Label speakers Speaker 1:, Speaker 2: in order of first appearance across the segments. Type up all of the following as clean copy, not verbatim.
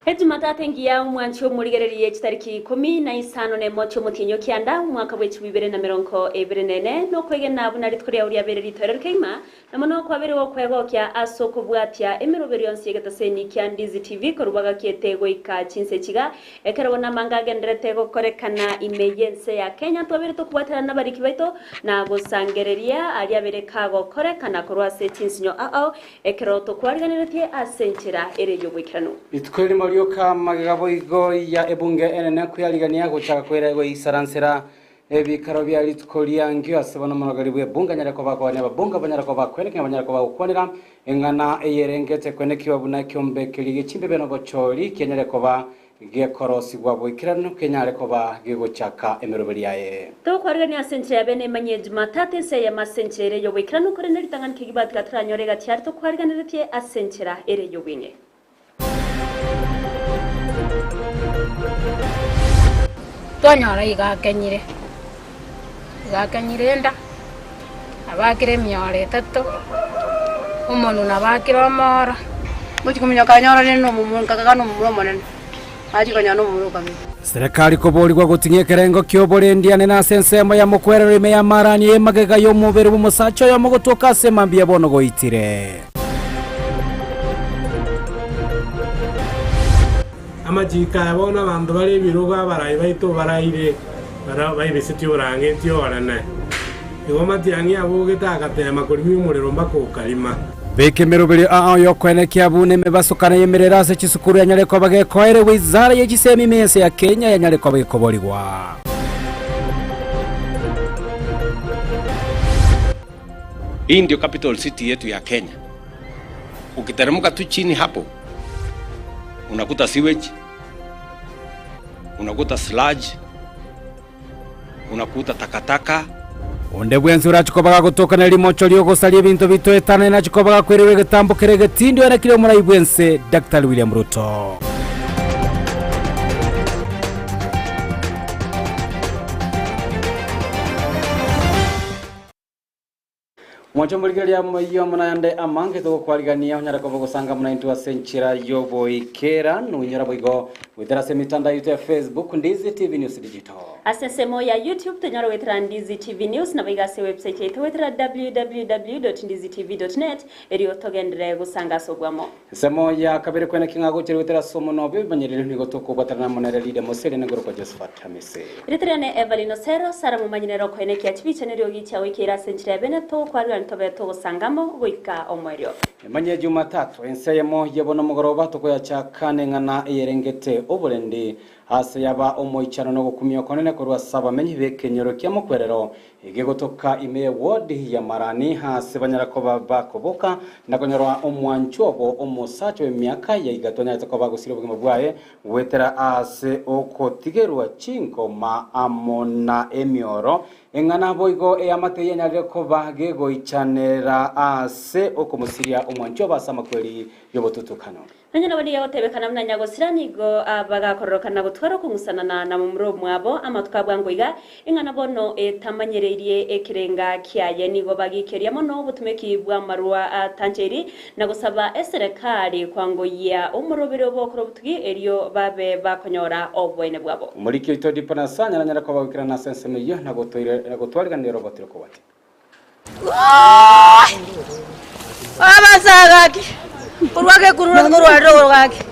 Speaker 1: Ejumatatu engiya omwanchi omorigereria ye chitariki ikomi na isano nemo chi'omotienyi o kianda, omwaka bwe chilifu ibere na emerongo ebere na ene, nokwegena buna rituko riao riabeire ritoereru kegima, na mono kwabeire gokwegokia ase okobwatia emeroberi yonsi y'egetaseni kia Ndizi TV korwa bagakiete goika chinsa echi iga, ekero bono amanga agendererete gokorekana ime y'ense ya Kenya twabeire tokobwaterana nabariki baito na gosangereria aria abeire kagokorekana korwa ase chinsinyo ao ao Ekero tokwariganeretie ase enchera ere y'oboikeranu.
Speaker 2: Rituko erimo rioka magega boigo ya ebunge enene koyarigania gochaka koira goisaransera ebikaro bia rituko riangio ase bono omorogeri bw'ebunge anyare koba akoania ababunge banyare koba akweneka banyare koba agokwanera eng'ana eyerengete kwenekiwa buna ekiombe keria gi'chimbebe nobochori kianyare koba Gekorosigwa boikeranu kenyare koba gegochaka emeroberi yaye.
Speaker 1: Tokwarigania ase enchera ya bene emanyie Jumatatu ense eyemo ase enchera ere y'oboikeranu korende ritang'ani kegima tiga toranyore egati aria tokwariganeretie ase enchera ere y'obweng'e.
Speaker 3: Twanyora iga akenyire, iga akenyire enda, abakire emioro etato, omonwe nabo akire omoro.
Speaker 4: Mochie kominyoka anyorane nomomura, nkagaga nomomura omonene, achie konyora nomomura o kabere.
Speaker 2: Serikali koborigwa goting'ia ekerengo ki'oborendi anene ase ensemo ya mokwerero ime y'amarani y'emagega y'omobere bw'omosacha oyomo gotoka ase mambia bono goitire.
Speaker 5: Amachiko aya bono abanto bare ebirogo abarai baito baraire, baria baibisetie oborangeti orene. Igo Matiang'i abogete agateema korimia omorero mpaka okarima.
Speaker 2: Beka emeroberio ao y'okoenekia buna emebasokano y'emerero ase chisukuru yanyare koba gekoeregwa Wizara ye chisemi ime y'ense ya Kenya yanyare koba gekoborigwa.
Speaker 6: Hii ndio capital city yetu ya Kenya. Ukiteremka tu chini hapo unakuta sewage, unakuta sludge, unakuta takataka.
Speaker 2: Onde bwensi orache koba gagotoka ne rimocho ri'ogosaria ebinto bitoetanaine nache koba gakwererwa egetambo kere egetindi one kire omorai bw'ense Daktari William Ruto. Mwanche omorigereria amayio amo nayande amange togokwarigania onyare koba ogosanga buna intwe ase enchera y'oboikeranu inyora boigo goetera ase emitandao yaito ya Facebook Ndizi TV News Digital.
Speaker 1: Ase ensemo ya YouTube tonyare goetera Ndizi TV News naboigo ase ewebsite yaito goetera www.ndizitv.net erio togenderere gosanga ase obwamo.
Speaker 2: Ensemo ya kabere kwene ki ng'a gochia goetera ase omonwa bw'ebimanyereri nigo tokobwaterana amo nere Lydia Moseri na ngorokwa Josephat Hamisi.
Speaker 1: Rieta riane Evelyn Osero, Sara momanyire ere okoenekia chibicha neriogi chiagoikeire ase enchera ya bene togokwarigania tobe togosanga amo goika omoerio.
Speaker 2: Emanyie Jumatatu, ense eyemo y'ebono omogoroba tokoyachaka neng'ana eyerengete oborendi ase yaba omoichano na ogokumia okonene korwa ase abamenyi b'ekenyoro kia Mokwerero Egegotoka ime ye ward ya Marani aase banyara koba bakoboka na konyora omwanchwa obo omosacha w'emiaka ya igato anyarete koba agosiria obogima bwaye goetera aase ogotigerwa chingoma amo na emioro eng'ana boigo eamate eye enyarire koba gegoichanera aase okomosiria omwanchwa obo ase amakweri y'obotutukano.
Speaker 1: Nonya nabo nigo egotebekana buna nyagosira nigo bagakororokana gotwara okong'usanana na momura omwabo amatuko a bwango iga, ing'ana bono etamanyereirie ekerenga kiaye. Nigo bagikeria mono obotumeki bw'amarwa atancheiri na gosaba eserekari kwangoyia omoroberi bw'okora obotugi erio babe bakonyora oboene bwabo.
Speaker 2: Omoriki oito Dipo Nasanya nanyare koba goikerana ase ensemo eyio na gotwariganera obotiro kobwatia.
Speaker 4: Abasaa gaki, korwa gekurura korwa rogoro gaki,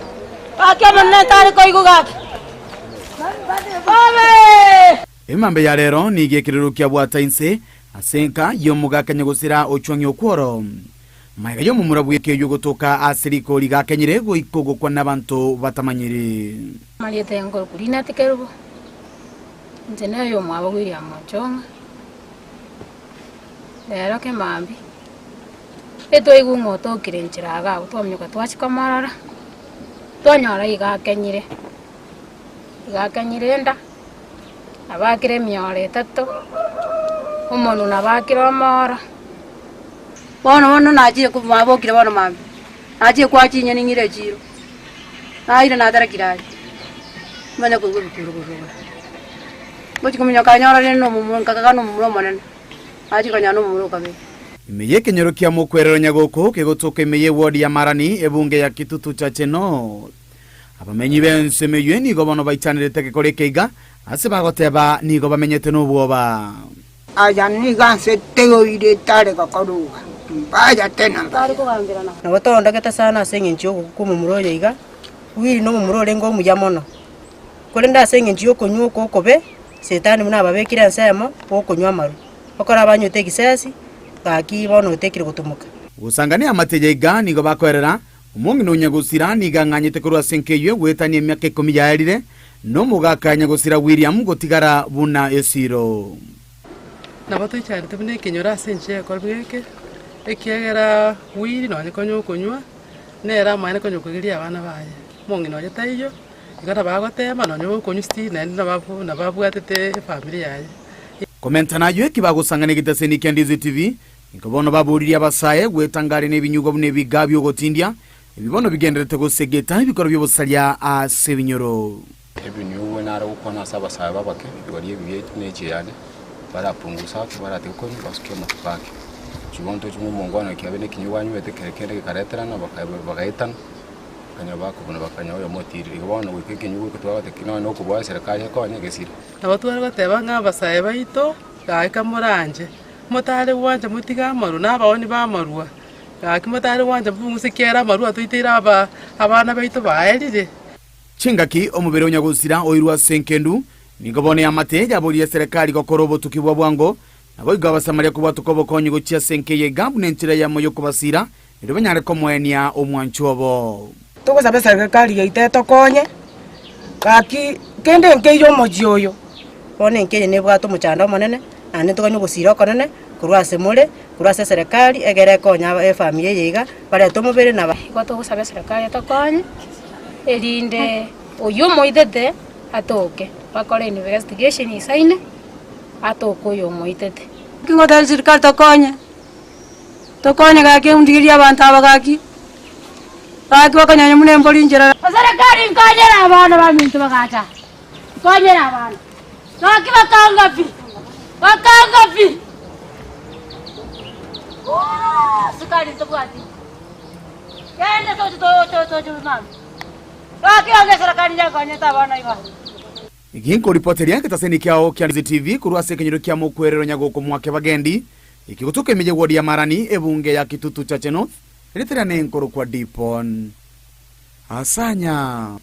Speaker 4: gaki omonene tari koigwa gaki. Obe!
Speaker 7: Emambia ya rero nigo ekerero kiabwata inse ase enka y'omogaka nyagosira ochwang'ia okworo. Magega y'omomura bw'eke oyio gotoka ase rikori gakenyire goika ogokwa nabanto batamanyiri.
Speaker 3: Amarieta y'enkoru Rinat Kerubo, inche noyomwabo William Ochong'a. Rero kemambia, etwaigwa ng'a otokire enchera iga abwo twaminyoka twachia komorora, twanyora iga akenyire, iga akenyire enda, nabo akire emioro etato, omonwe nabo akire omoro.
Speaker 4: Bono bono nachire ko mwabokire bono mambia, nachire kwaa chinyeni ng'ire echiro, naira natarakire aria, manye koigwa ebikuro korwa igoro. Ngochia kominyoka anyorane nomomura, nkagaga nomomura omonene, achia konyora nomomura o kabere.
Speaker 7: Ime y'ekenyoro kia Mokwerero Nyagoko kegotoka ime y'eward ya Marani ebunge ya Kitutu Chache North. Abamenyi b'ensemo eyio nigo bono baichanerete egekora eke iga, ase bagoteba nigo bamenyete nobwoba.
Speaker 8: Aya nigo ase teoire etare gokorua, mbaya tena mbaya.
Speaker 4: Nabo toondogete sana ase engencho y'ogokwa kw'omomura oyo iga, Wili nomomura orenge omuya mono. Korende ase engencho y'okonywa oko okobe, Setani buna ababekire ensemo gokonywa amarwa. Ekero abanywete egisesi, gaki bono otekire gotumoka.
Speaker 7: Gosangania amateja iga nigo bakoerera, Omong'ina o nyagosira nigo ang'anyete korwa ase enka eyio goetania emiaka ikomi yaerire, na omogaka nyagosira William gotigara buna esiro.
Speaker 9: Nabo toicharete buna ekenyoro ase enchera y'ekorwa eke, ekiagera Willy nonye konya okonywa, nere amaene konya okoigeria abana baye. Omong'ina oye taiyo, igo nabo agotema nonye gokonywa still naende nabo nabo abwatete efamiri yaye.
Speaker 7: Komenta nayio eki bagosang'ana egetaseni kia Ndizi TV, Inko bono baboririe abasae gwetanga are nebinyugwa buna ebigaa bi'ogotindia, ebi bono bigendererete gosegeta ebikoro bi'obosaria ase ebinyoro.
Speaker 10: Ebinyugwa nare gokwana ase abasae b'abake, baria ebibe biaito ne echiane, barapungusa ake, baratiga konywa, basuke amatuko ake. Chigonto chimwe omongwana kiabe nekinyugwa anywete kere kende gekareterana, bakaetana, bakanya bakobuna bakanya oyomo otirire. Igo bono goika ekinyugwa eke twagoteba ki nonye nokoboa eserekari ekonye gesire.
Speaker 9: Nabo tware goteba ng'a abasae baito, gaki moranche. Motare gwancha motige amarwa, na abaoni b'amarwa, gaki motare gwancha mobung'use ekiagera amarwa atoiteire aba abana baito baerire.
Speaker 7: Chingaki omobere o nyagosira oirwe ase enkendu, nigo bono eamate yaboria eserekari gokora obotuki bwa bwango, naboigo Abasamaria kobwatoka obokonyi gochia ase enka eye iga buna enchera eyemo y'okobasiira, erio banyare komoenia omwanchwa obo.
Speaker 11: Togosaba eserekari yaito etokonye, gaki kende nkeiyo omochie oyo.
Speaker 4: Bono enka eye nebwate omochando omonene, naende ntoganie ogosira okonene korwa ase more, korwa ase eserekari, egere ekonye aba efamiri eye iga, barete omobere na.
Speaker 3: Igo togosaba eserekari etokonye, erinde oyio omoitete atoke, bakore investigation isaine, atoke oyo omoitete.
Speaker 4: Ngotebia serikali tokonye, Tokonye gaki ondigerie abanto aba gaki, gaki bakonyanya buna embori inchera.
Speaker 3: Eserekari nkonyere abana baminto bagacha, nkonyere abana gaki bakanga pi, bakanga pi. Sukari ntobwati, genda toche toche toche mambia, gaki onge eserekari yakonyete abana iga.
Speaker 7: Ginkoripoteria egetaseni kiao kia Ndizi TV korwa ase ekenyoro kia Mokwerero Nyagoko Mwake Bagendi, ekegotoka ime ye ward ya Marani, ebunge ya Kitutu Chache North, erieta riane nkorokwa Dipon Asanya.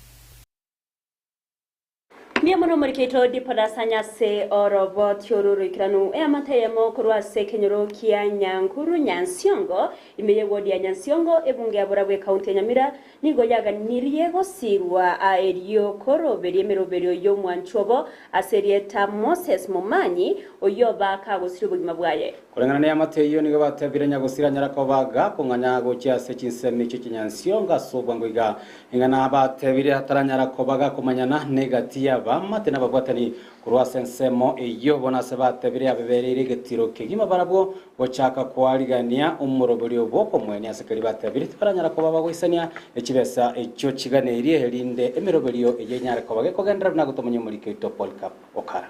Speaker 1: Mbuya mono omorikeito Dipon Asanya ase oroboti oru roikeranu. Eamate eyemo korwa ase ekenyoro kia Nyankuru Nyansiongo, ime ye ward ya Nyansiongo, ebunge ya Borabu ekaunti ya Nyamira, Nigo yaganirie gosiirwa erio koroberia emeroberio y'omwanchwa obo ase erieta Moses Momanyi, oyio oba kagosiria obogima bwaye.
Speaker 2: Koreng'ana neamate eyio nigo batebire nyagosira anyara koba gakong'anya gochia ase chinsemo echio chinyansiongo ase obwango iga. Ing'ana batebire ataranyara koba gakomanyana negati y'abaamate nababwatani Korwa ase ensemo eyio bono ase batebire abebereire egetiro kegima barabwo gochaka koarigania omoroberio bw'okomoenia ase keria batebire tibaranyara koba bagoisania echibesa echio chiganeirie erinde emeroberio eyio enyare koba gekogenderera buna gotomanya omoriki oito Polycarp Okara.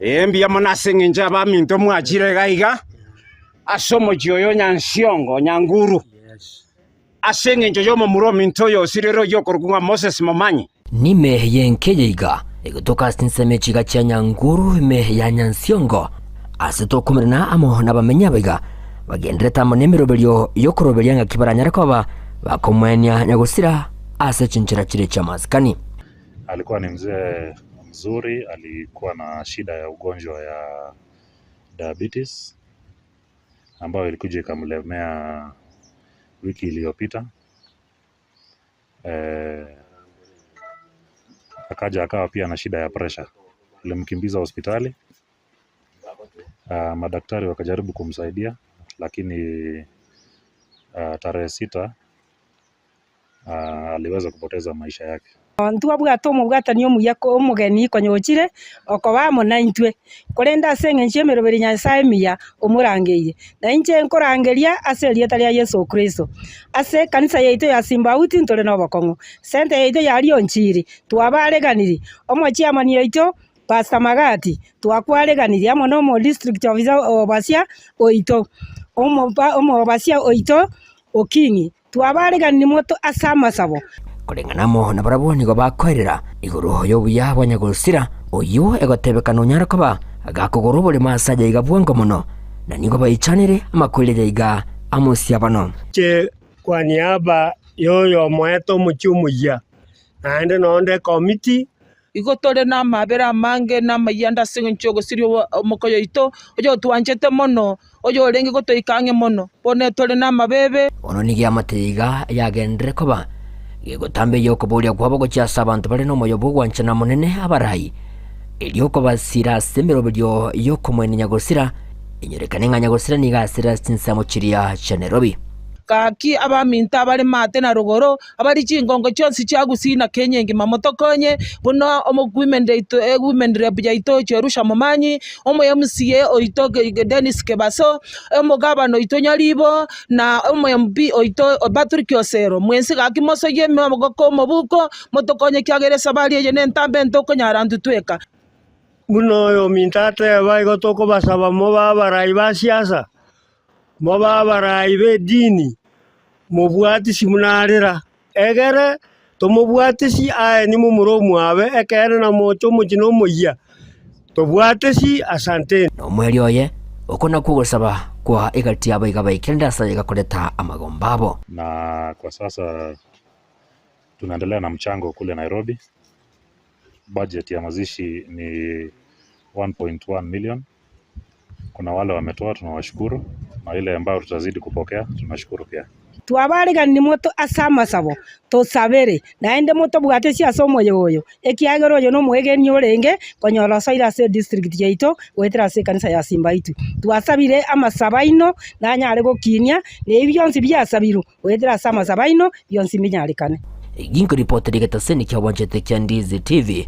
Speaker 6: Ee, mbuya mono ase engencho y'abaminto mwachire iga iga ase omochie oyo o Nyansiongo, o Nyanguru, ase engencho y'omomura ominto oyo osirire oyio okorokwa ng'a Moses Momanyi.
Speaker 12: Nime y'enkeye iga egotoka ase chinsemo echiga chia Nyanguru ime ya Nyansiongo, ase tokomerana amo nabamenyi abaiga bagenderete amo nemeroberio y'okoroberia ng'aki baranyare koba bakomoenia nyagosira ase chinchera chire chi'amasikani.
Speaker 13: Alikuwa ni mzee mzuri, alikuwa na shida ya ugonjwa ya diabetes ambayo ilikuja ikamlemea wiki iliyopita. Akaja akawa pia na shida ya pressure, ilimkimbiza hospitali. Madaktari wakajaribu kumsaidia lakini tarehe 6 aliweza kupoteza maisha yake.
Speaker 11: Ntwabwate omobwatani omuya omogeni konya ochire okoba amo naintwe, korende ase engencho y'emeroberi ya Nyasae emiya omorangeirie. Na inche nkorangeria ase erieta ria Yeso Kristo. Ase ekanisa yaito ya Simbauti ntore nobokong'u, senta yaito ya Rionchiri twabareganirie, omochiamani oito Pastor Magati twakwareganirie amo nomo district officer obasia oito, omobasia oito Okinyi. Twabareganirie moto ase amasabo.
Speaker 12: Koreng'ana amo nabarabwo nigo bakoerera igoro y'obuya bwa nyagosira, oyio egotebekana onyare koba gakogora oboremo ase aye iga bwango mono, na nigo baichanire amakweri aye iga amosiabano.
Speaker 14: Inche kwa niaba y'oyomoete omochie omoyia, naende nonde ekomiti.
Speaker 15: Igo tore namabera amange na amayianda ase engencho y'ogosiria omokoyo oito, oyotwanchete mono, oyorenge gotoika ang'e mono. Bono tore namabebe.
Speaker 12: Bono nigo eamate iga yagenderere koba gegotambia okoboria kwabo gochia ase abanto bare nomoyo bw'ogwanchana Omonene abarai, erio okobasira ase emeroberio y'okomoenia nyagosira, enyorekane ng'a nyagosira nigo asire ase chinsemo chiria chia Nairobi.
Speaker 15: Gaki abaminto abare maate na rogoro, Abari chingongo chionsi chia Gusii na Kenya engima motokonye, buna Women Rep yaito Jerusha Momanyi, omo MCA oito Dennis Kebaso, omogabana oito Nyaribo, na omo MP oito Patrick Osero. Mwensi gaki mosoyie amaboko omobuko, motokonye ekiagera esabari eye nentambe ntokonyara intwe tweka.
Speaker 14: Buna oyominto ateba, igo tokobasaba mobe abarai ba siasa, mobe abarai b'edini, Mobwatisi buna arera, egere tomobwatisi aye nimomura omwabe, ekeene na moche omochie nomoyia, tobwatisi asanteni.
Speaker 12: Na omoerio oye, oko nakwo ogosaba kwa egati yabo iga baikire ase aye gakoreta amagomba abo.
Speaker 13: Na kwa sasa tunaendelea na mchango kule Nairobi. Budget ya mazishi ni 1.1 million. Kuna wale wametoa tunawashukuru, na ile ambayo tutazidi kupokea tunashukuru pia.
Speaker 11: Twabaariganirie moto ase amasabo, tosabere, naende motobwatesie ase omoyo oyo, ekiagera oyo nomoegeni orenge konyora osoire ase edistrict yaito goetera ase ekanisa ya Simbaitu. Twasabire amasabo aino nanyare gokinia, na ebi bionsi biasabirwe goetera ase amasabo aino bionsi mbinyarekane.
Speaker 12: Ginkoripotera egetaseni ki'obwanchete kia Ndizi TV,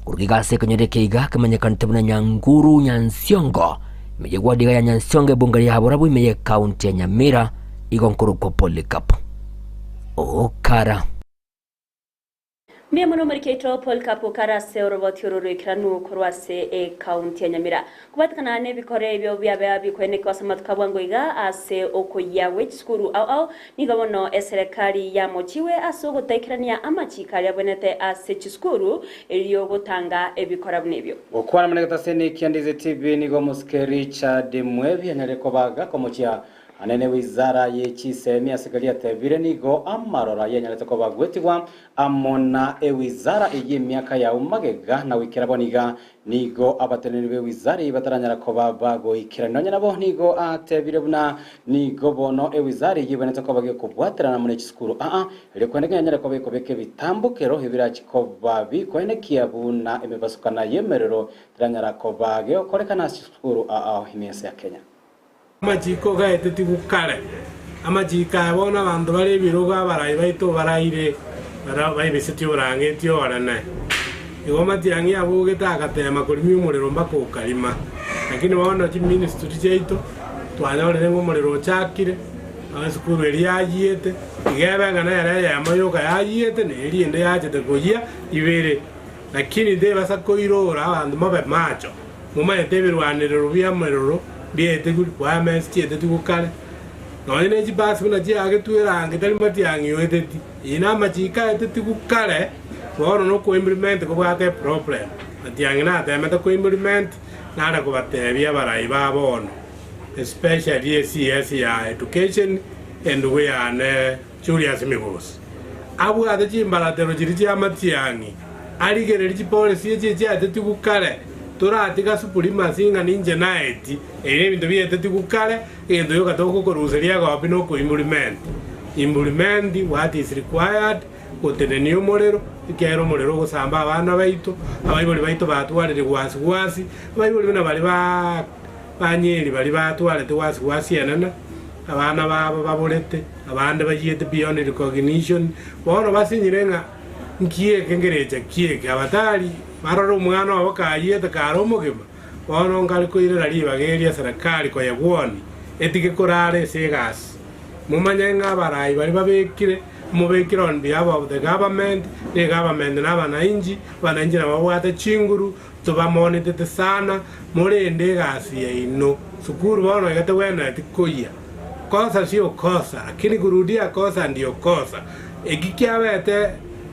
Speaker 12: korwa iga ase ekenyoro eke iga kemanyekanete buna Nyanguru Nyansiongo, ime y'eward iga ya Nyansiongo ebunge ya Borabu ime y'ecounty ya Nyamira, igo nkorokwa Polycarp Okara.
Speaker 1: Mbuya mono omoriki oito Polycarp Okara ase oroboti oro roikeranu korwa ase ecounty ya Nyamira. Kobatikana nebikore ebio biabe bikoenekwa ase amatuko a bwango iga ase okoyia gwe chisukuru ao ao, nigo bono eserekari yamochiwe ase ogotaikerania amachiko aria abwenerete ase chisukuru erio gotanga ebikora buna ebio.
Speaker 2: Gokwana mana egetaseni kia Ndizi TV nigo omosike Richard Mwebi anyarire kobaga komochia anene wizara ye chisemi ase keria atebire nigo amarora yanyarete koba gwetigwa amo na ewizara eyio emiaka yao magega na goikera bono iga Nigo abateneneri b'ewizara eyio bataranyara koba bagoikerania. Nonya nabo nigo atebire buna nigo bono ewizara eyio ebwenerete koba gekobwaterana amo ne chisukuru aa, erio kwene kenyare koba ekobeka ebitambokero ebirachi koba bikoenekia buna emebasukana y'emerero teranyara koba gegokorekana ase chisukuru aa ime ense ya Kenya.
Speaker 5: Amachiko gaetetigwe kare, amachiko aya bono abanto bare ebirogo abarai baito baraire, baria baibisetie oborangeti orene. Igo Matiang'i abogete agateema korimia omorero mpaka okarima. Lakini bono chiministry chiaito twanyorire ng'a omorero ochakire, esukuru eria yayiete, iga ebe ng'a nere eyemo yoka yayiete na eria ende yachete koyia ibere. Lakini tebasa koirora abanto mobe macho. Momanyete ebirwanerero bi'ameroro mbiaetegwe requirements chiaetetigwe kare, nonye ne chibasi buna chiagetwe erangi tari matiang'i oeteti. Eye namachiko aetetigwe kare, bono noko implement kobwate eproblem. Matiang'i natemete ko implement, nare kobatebia abarai ba bono especially eCS ya education endugu yane Julius Migosi, abwate chimbaratero chiria chi'amatiang'i, arigererie chipolisi echi echiaetetigwe kare, toratiga supremacy ng'a ninche naeti, ebi nebinto biaetetigwe kare, egento gioka togokoruseria egopi nokoimplement. Implement what is required, gotenenia omorero, ekiagera omorero ogosamba abana baito, abaibori baito batwarire gwasi gwasi, abaibori buna baria ba banyeri baria batwarete gwasi gwasi enene, abana babo baborete, abande bayiete beyond recognition, bono basinyire ng'a nki eke ngerecha ki eke, abatari barore omwana obo kayiete kare omogima, bono nkare koirera ribaga eria eserekari koyegwoni, etige korara ase egasi. Momanye ng'a abarai baria babekire, mobekire on behalf of the government, na egovernment na abanainchi, abanainchi nabo babwate chinguru, Tobamonetete sana, morende egasi yaino. Sukuru bono iga tegwenereti koyia. Kosa sio kosa, lakini kurudia kosa ndio kosa. Eki kiabete.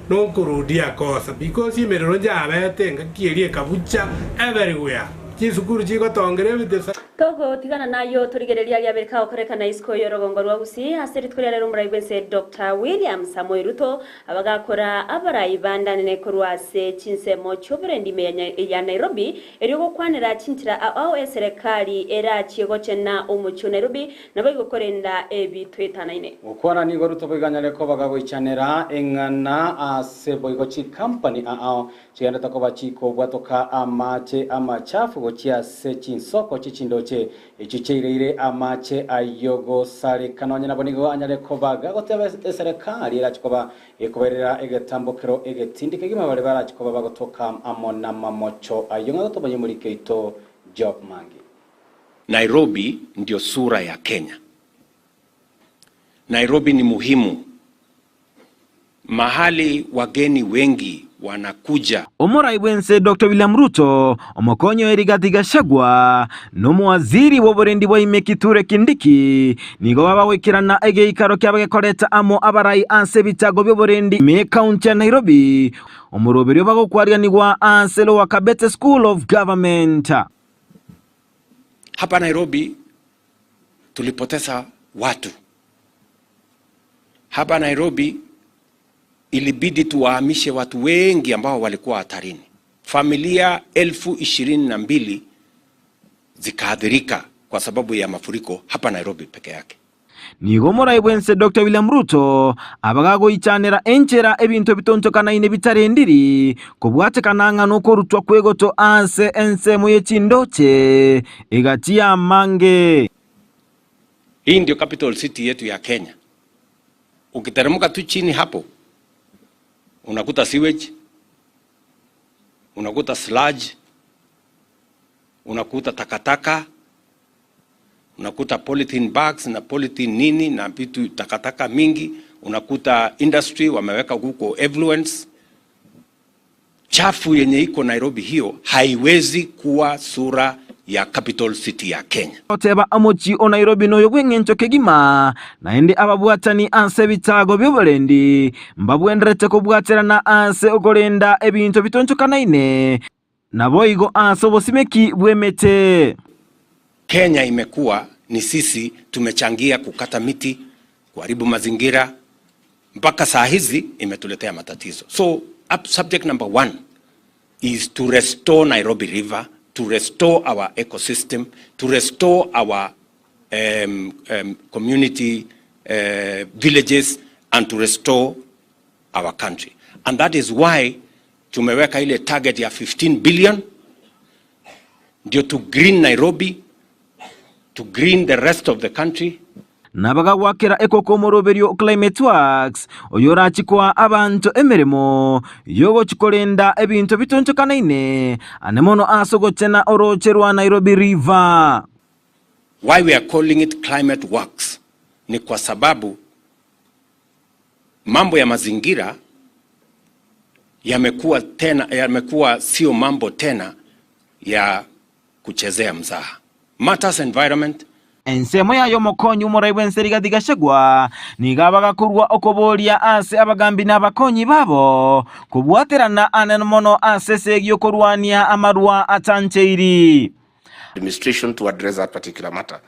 Speaker 5: Nokorudia kosa because emerero njabete engaki eria ekabucha everywhere chisukuru chigotongera ebitesa.
Speaker 1: Togotigana nayio torigereria riabere kagokorekana isiko y'orogongo rwa Gusii ase rituko ria rero omorai bw'ense Doctor William Samoei Ruto abagakora abarai bandanene korwa ase chinsemo chi'oborendi ime ya Nairobi erio gokwanera chinchera ao eserekari erachie gochena omochie o Nairobi Naboigo korenda ebi twetanaine.
Speaker 2: Gokwana nigo Ruto boigo anyare koba gagoichanera eng'ana ase boigo chikampani aao chigenderete koba chikobwatoka amache amachafu gochia ase chinsoko chie chindoche echio chiaireire amache ayio gosareka. Nonye nabo nigo anyare koba gagoteba eserekari erache koba ekobairera egetambokero egetindi kegima baria barache koba bagotoka amo namamocho ayio ng'a gotomanya omoriki oito Job Mangi.
Speaker 16: Nairobi ndio sura ya Kenya. Nairobi ni muhimu. Mahali wageni wengi wanakuja.
Speaker 17: Omorai bw'ense Doctor William Ruto, omokonyi oye Rigathi Gachagua, na omowaziri bw'oborendi bwa ime Kithure Kindiki nigo babagoikerana egeikaro kiabo gekoreta amo abarai ase ebitago bi'oborendi ime y'ekaunti ya Nairobi, omoroberio bagokwariganigwa ase Lower Kabete School of Government.
Speaker 16: Hapa Nairobi tulipoteza watu. Hapa Nairobi ilibidi tuwahamishe watu wengi ambao walikuwa hatarini. Familia 22,000 zikaathirika kwa sababu ya mafuriko hapa Nairobi peke yake.
Speaker 17: Nigo omorai bw'ense Doctor William Ruto abagagoichanera enchera ebinto bitonchokanaine bitarendiri kobwatekana ng'a nokorutwa kw'egoto ase ensemo ye chindoche egati y'amange.
Speaker 16: Hii ndio capital city yetu ya Kenya. Ukiteremka tu chini hapo unakuta sewage, unakuta sludge, unakuta takataka, unakuta polythene bags na polythene nini na vitu takataka mingi, unakuta industry wameweka huko effluents chafu yenye iko Nairobi, hiyo haiwezi kuwa sura ya capital city ya Kenya.
Speaker 17: Goteba omochie o Nairobi noyo bw'engencho kegima, naende ababwatani ase ebitago bi'oborendi mbabwenderete kobwaterana ase okorenda ebinto bitonchokanaine, Naboigo ase obosimeki bw'emete.
Speaker 16: Kenya imekuwa ni sisi tumechangia kukata miti, kuharibu mazingira mpaka saa hizi imetuletea matatizo. So up subject number one is to restore Nairobi River, to restore our ecosystem, to restore our um, um, community uh, villages and to restore our country. And that is why tumeweka ile target ya 15 billion ndio to green Nairobi, to green the rest of the country.
Speaker 17: Na bagagwakera ekoko omoroberio Climate Works, oyorachie koa abanto emeremo y'ogochia korenda ebinto bitonchokanaine, ane mono ase ogochena orooche rwa Nairobi River.
Speaker 16: Why we are calling it Climate Works ni kwa sababu Mambo ya mazingira yamekuwa tena, yamekuwa sio mambo tena ya kuchezea mzaha. Matters environment
Speaker 17: Ensemo yaye omokonyi omorai bw'ense Rigathi Gachagua nigo abagakorwa okoboria ase abagambi na abakonyi babo kobwaterana anene mono ase esegi y'okorwania amarwa atancheiri.
Speaker 18: Administration to address that particular matter.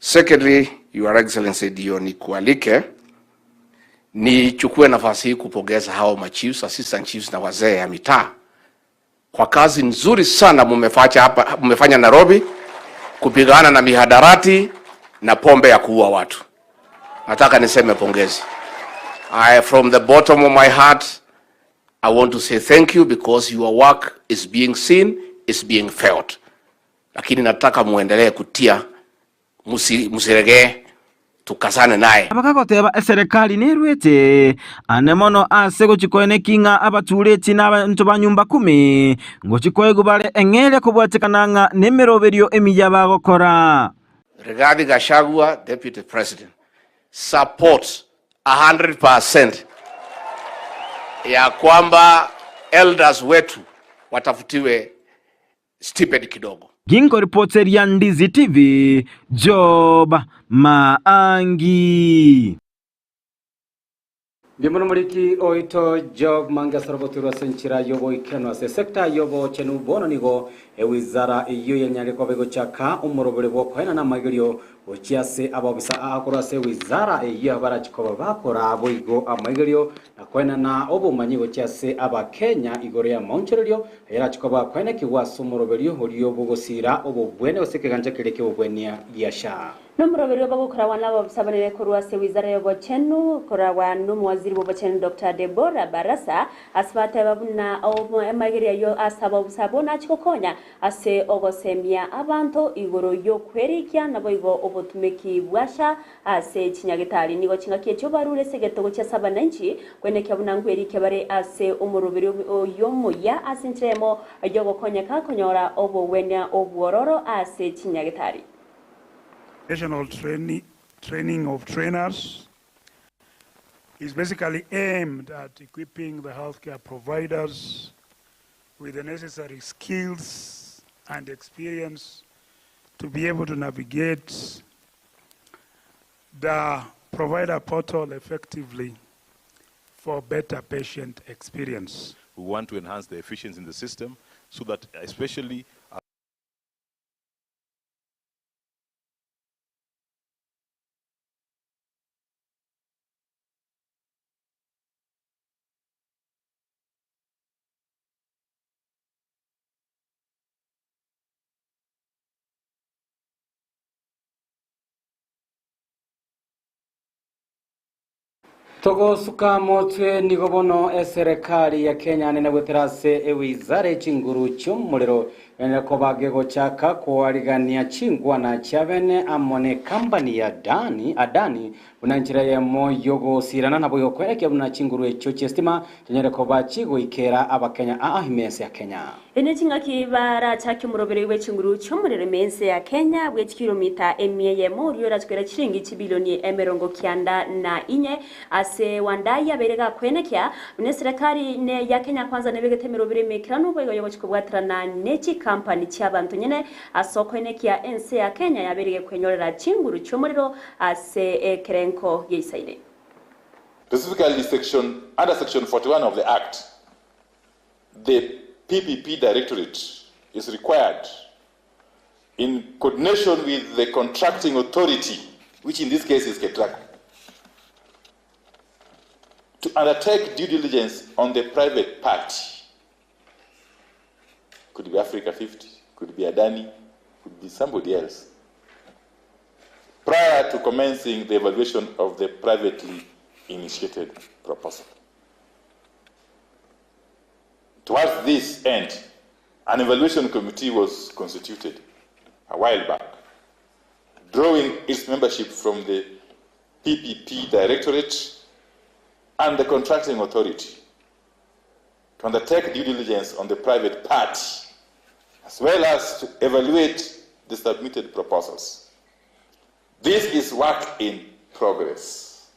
Speaker 18: Secondly, Your Excellency ndio nikualike nichukue nafasi hii kupongeza hao machiefs, assistant chiefs na wazee ya mitaa kwa kazi nzuri sana mumefanya hapa, mumefanya Nairobi kupigana na mihadarati na pombe ya kuua watu. Nataka niseme pongezi. I, from the bottom of my heart, I want to say thank you because your work is being seen, is being felt. Lakini nataka muendelee kutia, musiregee, tukasane naye.
Speaker 17: Bakagoteba eserekari nerwete ane mono ase gochia koenekia ng'a abatureti na abanto ba nyumba kumi ngochia koegwa bare eng'eria kobwatekana ng'a nemeroberio emiya bagokora.
Speaker 18: Rigathi Gachagua, Deputy President, supports 100% ya kwamba elders wetu watafutiwe stipend kidogo.
Speaker 17: Ginkoripoteria Ndizi TV, Job Maangi.
Speaker 2: Mbimono moriki oito Job Mangesoro goturwa ase enchera y'oboikeranu ase sector y'obochenu bono nigo ewizara eyio yanyare koba egochaka omorobere bw'okoenana amaigerio gochia ase abaofisa aa korwa ase ewizara eyio abarachi koba bakora boigo amaigerio na koenana obomanyi gochia ase Abakenya igoro y'amaonchorerio ayarachi koba akoenekigwa ase omoroberio oria bogosira obobwene gose ekegancha keria ki'obobwenia gia SHA.
Speaker 1: Nomoroberio bagokoragwa nababisa banene korwa ase wizara y'obochenu, koragwa nomowaziri bw'obochenu Doctor Deborah Barasa, ase bateba buna amaigerio ayio ase ababisa abwo nachi gokonya ase ogosemia abanto igoro y'okwerikia naboigo obotumeki bwa SHA ase chinyagetari. Nigo chingaki echio barure ase egetogo chia ase abananchi kwenekia buna nkwerikia bare ase omoroberio oyio omuya ase enchera eyemo y'ogokonyeka konyora obogwenia obwororo ase chinyagetari.
Speaker 19: National Training of Trainers is basically aimed at equipping the healthcare providers with the necessary skills and experience to be able to navigate the provider portal effectively for better patient experience.
Speaker 20: We want to enhance the efficiency in the system so that especially
Speaker 2: Togosuka motwe nigo bono eserekari ya Kenya nene goetera ase ewizara ye chinguru chi'omorero ene koba gegochaka koarigania chingwana chiabene amo ne company ya Dani Adani buna enchera eyemo yogosirana nabo igokwerekia buna chinguru echio chi'estima chinyare koba chigoikera abakenya aa ime ense ya Kenya.
Speaker 1: Ene chingaki barachake omoroberio bwe chinguru chi'omorero ime ense ya Kenya bwe chikilomita emia eyemo oria orachikwera chiringi chibilioni 94 ase Wandayi abeire gakwenekia buna eserekari ne ya Kenya Kwanza nebegete emerobero emeikeranu boigo yogochia kobwaterana ne chikampani chi'abanto nyene ase okoenekia ense ya Kenya yabeire gekwenyorera chinguru chi'omorero ase ekerengo giaisaine.
Speaker 20: Specifically section under section 41 of the Act, the PPP Directorate is required in coordination with the contracting authority, which in this case is KETRACO, to undertake due diligence on the private party. Could be Africa 50, could be Adani, could be somebody else. Prior to commencing the evaluation of the privately initiated proposal. Towards this end, an evaluation committee was constituted a while back, drawing its membership from the PPP Directorate and the contracting authority to undertake due diligence on the private party, as well as to evaluate the submitted proposals. This is work in progress,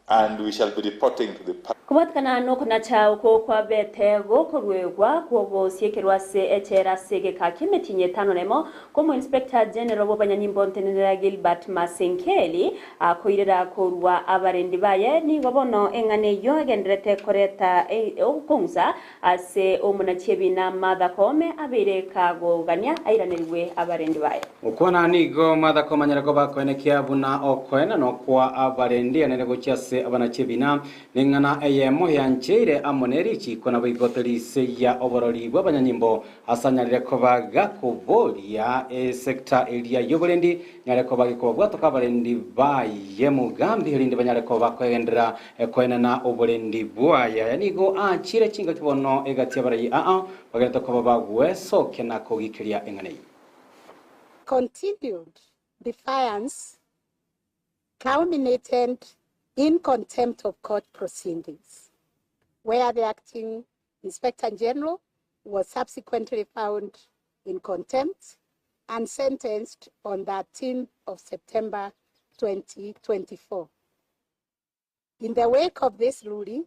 Speaker 20: and we shall be reporting to the
Speaker 1: Kobwatekana nokonacha oko kwabete gokoruegwa kw'ogosiekerwa ase echela ase egeka ki'emetienyi etano nemo kw'omoinspector general bw'abanyanyimbo ntenenera Gilbert Masenkeli akoirera korwa abarendi baye nigo bono eng'ana eyio egendererete koreta ogokong'usa ase omonachi ebina Martha Koome abeire kagogania airanerigwe abarendi baye.
Speaker 2: Okwana nigo Martha Koome anyare koba akoenekia buna okoenanwa kwa abarendi anene gochia ase abanachi ebina, neng'ana eyemo yancheire amo ne richiiko naboigo rise ya oborori bw'abanyanyimbo ase anyarire koba gakoboria esecta eria y'oborendi nyare koba gekobabwatoka abarendi baye Mugambi erinde banyare koba bakogenderera koenana oborendi bwaye. Aya nigo aachire chingaki bono egati y'abarai aa bagenderete koba bagwesokia na kogikeria eng'ana eyio.
Speaker 21: Continued defiance culminated in contempt of court proceedings, where the acting Inspector General was subsequently found in contempt and sentenced on 13th of September 2024. In the wake of this ruling,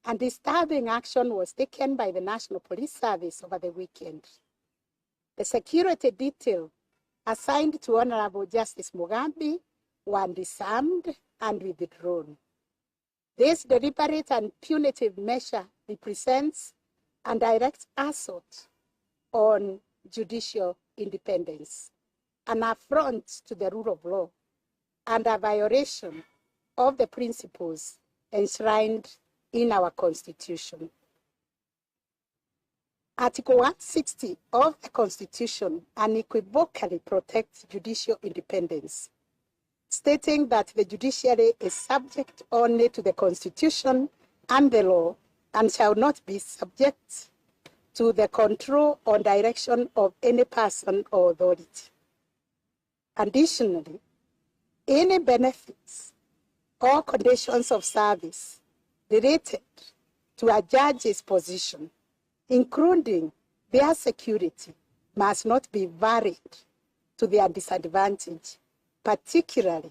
Speaker 21: a disturbing action was taken by the National Police Service over the weekend. The security detail assigned to Honorable Justice Mugambi were disarmed and withdrawn. This deliberate and punitive measure represents a direct assault on judicial independence, an affront to the rule of law, and a violation of the principles enshrined in our Constitution. Article 160 of the Constitution unequivocally protects judicial independence, stating that the judiciary is subject only to the Constitution and the law and shall not be subject to the control or direction of any person or authority. Additionally, any benefits or conditions of service related to a judge's position, including their security, must not be varied to their disadvantage, particularly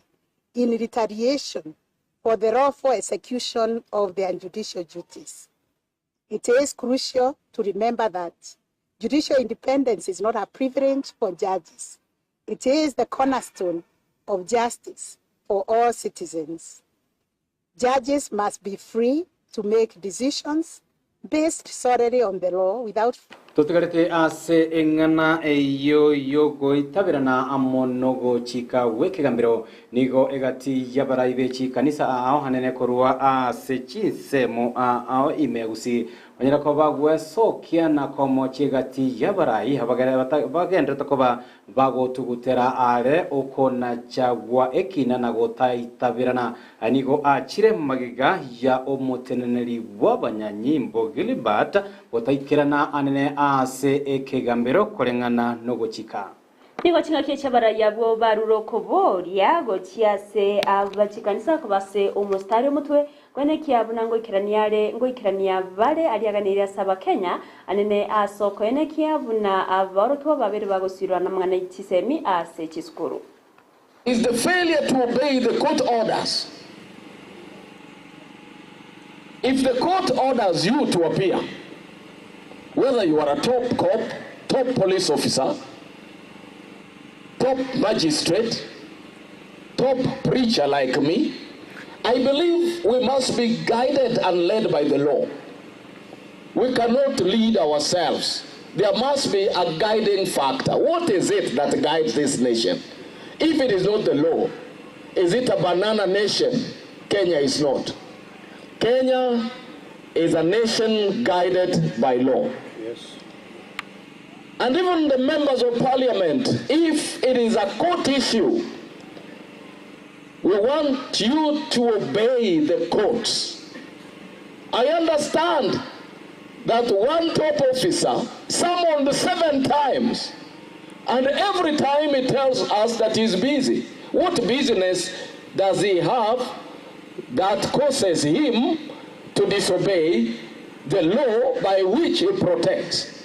Speaker 21: in retaliation for the lawful execution of their judicial duties. It is crucial to remember that judicial independence is not a privilege for judges. It is the cornerstone of justice for all citizens. Judges must be free to make decisions based solely on the law without
Speaker 2: Totigarete ase eng'ana eyio yogoitaberana amo nogochika gw'ekegambero nigo egati y'abarai be chikanisa ao hanene korwa ase chinsemo ao ime gusii Onyare koba gwesokia na komochia egati y'abarai bagenderete koba bagotugutera aare okonacha gwa ekina na gotaitaberana. Nigo achire magega ya omoteneneri bw'abanyanyimbo Gilbert gotaikerana anene ase ekegambero koreng'ana nogochika.
Speaker 1: Nigo ching'aki chi'abarai abwo barure okoboria gochia ase abachikanisa koba ase omositari omotwe, koenekia buna ngoikerania are ngoikerania bare aria aganeire ase Abakenya, anene ase okoenekia buna aborokigwa babere bagosirwa namang'ana e chisemi ase chisukuru.
Speaker 8: Is the failure to obey the court orders. If the court orders you to appear, whether you are a top cop, top police officer, top magistrate, top preacher like me, I believe we must be guided and led by the law. We cannot lead ourselves. There must be a guiding factor. What is it that guides this nation? If it is not the law, is it a banana nation? Kenya is not. Kenya is a nation guided by law.
Speaker 22: Yes.
Speaker 8: And even the members of parliament, if it is a court issue, we want you to obey the courts. I understand that one top officer summoned 7 times, and every time he tells us that he's busy. What business does he have that causes him to disobey the law by which he protects?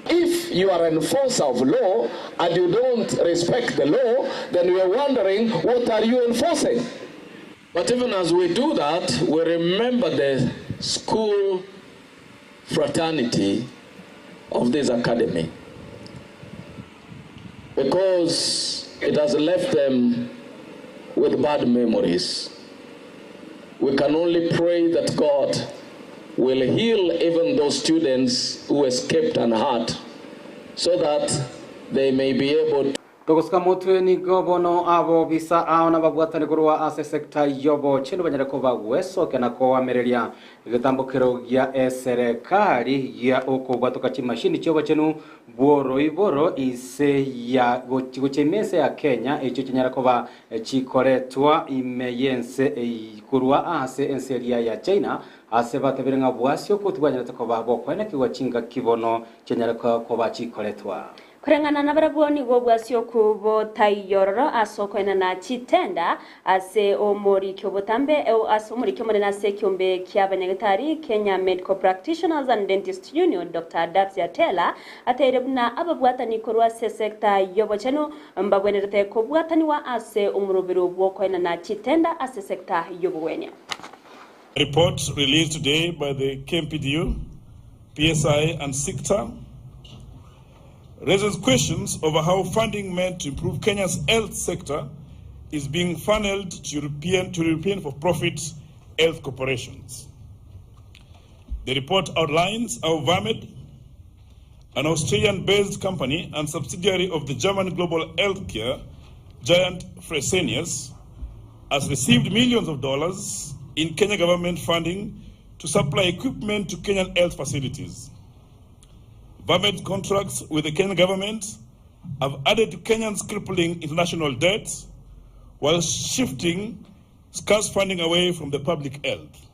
Speaker 8: If you are an enforcer of law and you don't respect the law, then we are wondering, what are you enforcing? But even as we do that, we remember the school fraternity of this academy, because it has left them with bad memories. We can only pray that God will heal even those students who escaped unhurt, so that they may be able to
Speaker 2: Togosika motwe nigo bono abobisa ao nababwatani korwa ase sector y'obochenu banyare koba gwesokia na koamereria egetambokero gia eserekari gia okobwatoka chimashini chi'obochenu bw'oroiboro ise ya gochia ime ense ya Kenya echio chinyare koba chikoretwa ime y'ense korwa ase ense eria ya China ase batebire ng'a bwasi okwo tibwanyarete koba bokoenekigwa chingaki bono chianyare koba chikoretwa.
Speaker 1: Koreng'ana nabarabwo nigo obwasi okwo botaiyororo ase okoenana chitenda ase omoriki obotambe ase omoriki omonene ase ekiombe ki'abanyagetari Kenya Medical Practitioners and Dentists Union Doctor Daphne Atela ateire buna ababwatani korwa ase esecta y'obochenu mbagwenerete kobwataniwa ase omorobero bw'okoenana chitenda ase esecta y'obogwenia.
Speaker 23: A report released today by the KMPDU, PSI and SICTA raises questions over how funding meant to improve Kenya's health sector is being funneled to European, to European for-profit health corporations. The report outlines how Vamed, an Australian-based company and subsidiary of the German global healthcare giant Fresenius, has received millions of dollars in Kenya government funding to supply equipment to Kenyan health facilities. Vamed contracts with the Kenyan government have added to Kenyan's crippling international debt while shifting scarce funding away from the public health.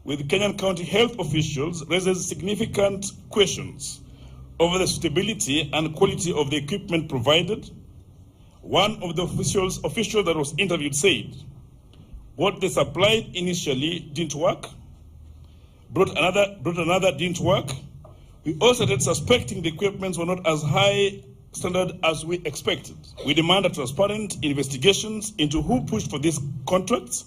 Speaker 23: With Kenyan county health officials raises significant questions over the suitability and quality of the equipment provided. One of the officials, officials that was interviewed said, what they supplied initially didn't work, brought another, brought another didn't work. We also started suspecting the equipments were not as high standard as we expected. We demand a transparent investigations into who pushed for these contracts,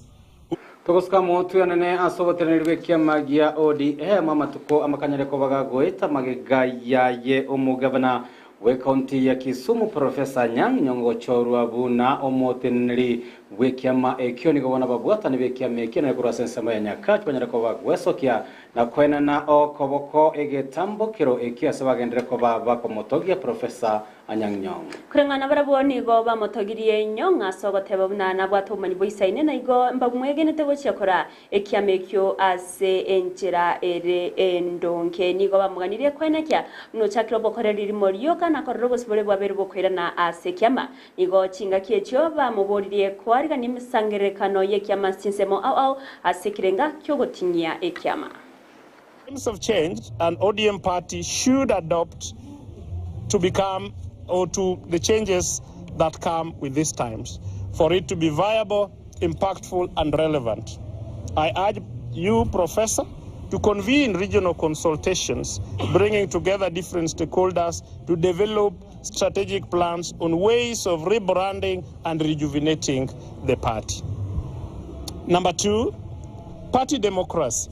Speaker 2: Togosuka motwe anene ase oboteneneri bwa ekiama gia ODM amatuko amakanyare kobaga goeta magega yaye omogavana bwa ekaunti ya Kisumu Professor Anyang' Nyong'o gochorwa buna omoteneneri bwa ekiama ekio nigo bono ababwatani ba ekiama ekio nere korwa ase ensemo ya Nyakach banyare koba gwesokia na koenana okoboko egetambokero ekio ase bagenderere koba bakomotogia Professor Anyang' Nyong'o.
Speaker 1: Koreng'ana barabwo nigo bamotogirie Nyong'o ase ogoteba buna nabwate obomanyi boisaine, na igo mbamwegenete gochia kora ekiama ekio ase enchera ere endonge. Nigo bamoganirie koenekia buna ochakire obokoreri rimo rioka na korora obosibore bwabeire bokoirana ase ekiama. Nigo chingaki echio bamoboririe koarigania emesangererekano y'ekiama ase chinsemo ao ao ase ekerenga ki'ogotinyia ekiama.
Speaker 23: Times have changed and ODM party should adopt to become or to the changes that come with these times for it to be viable, impactful and relevant. I urge you, Professor, to convene regional consultations, bringing together different stakeholders to develop strategic plans on ways of rebranding and rejuvenating the party. Number two, party democracy.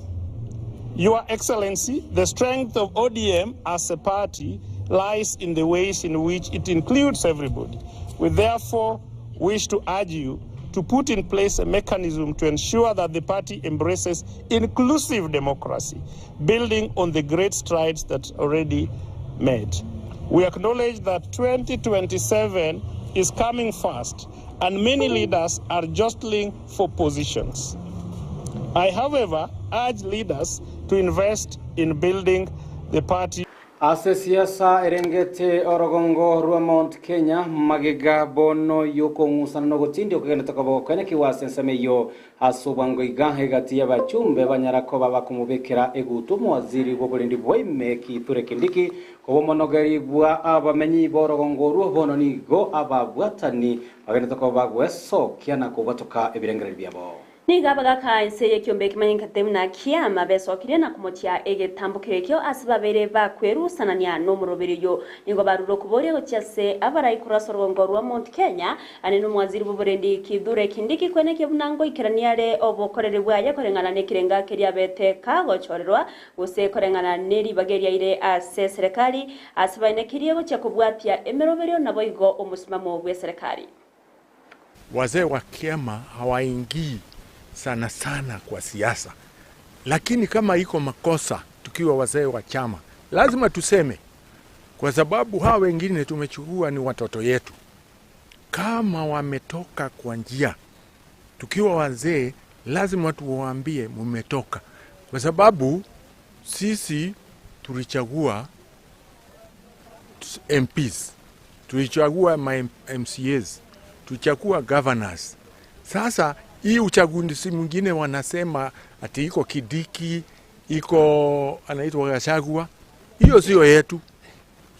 Speaker 23: Your Excellency, the strength of ODM as a party lies in the ways in which it includes everybody. We therefore wish to urge you to put in place a mechanism to ensure that the party embraces inclusive democracy, building on the great strides that already made. We acknowledge that 2027 is coming fast and many leaders are jostling for positions. I, however, urge leaders to invest in building the party.
Speaker 2: Ase siasa erengete orogongo rwa Mount Kenya magega bono yokong'usana na ogotindia okogenete koba gokoenekigwa ase ensemo eyio ase obwango iga egati y'abachumbe banyara koba bakomobekera egutu omowaziri bw'oborendi bwaime Kithure Kindiki koba omonogeri bwa abamenyi b'orogongo orwo bono nigo ababwatani bagenete koba bagwesokia na kobwatoka ebirengererio biabo.
Speaker 1: Nigo abagaka ense y'ekiombe ekemanyekanete buna kiama besokirie na komochia egetambokero ekio ase babeire bakwerusanania nomoroberi oyio. Nigo barure okoboria gochia ase abarai korwa ase orogongo rwa Mount Kenya, ane nomwaziri bw'oborendi Kithure Kindiki kwenekia buna ngoikerania are obokoreri bwaye koreng'ana nekerenga keria abete kagochorerwa gose koreng'ana neribaga eriaire ase eserekari ase baenekirie gochia kobwatia emeroberio naboigo omosimamo bw'eserekari.
Speaker 9: Wazee wa kiama hawaingii sana sana kwa siasa, lakini kama iko makosa tukiwa wazee wa chama lazima tuseme, kwa sababu hawa wengine tumechukua ni watoto yetu. Kama wametoka kwa njia, tukiwa wazee lazima tuwaambie mumetoka, kwa sababu sisi tulichagua MPs, tulichagua ma MCAs, tulichagua governors. Sasa hii uchaguzi mwingine wanasema ati iko Kindiki, iko anaitwa Gachagua, hiyo sio yetu.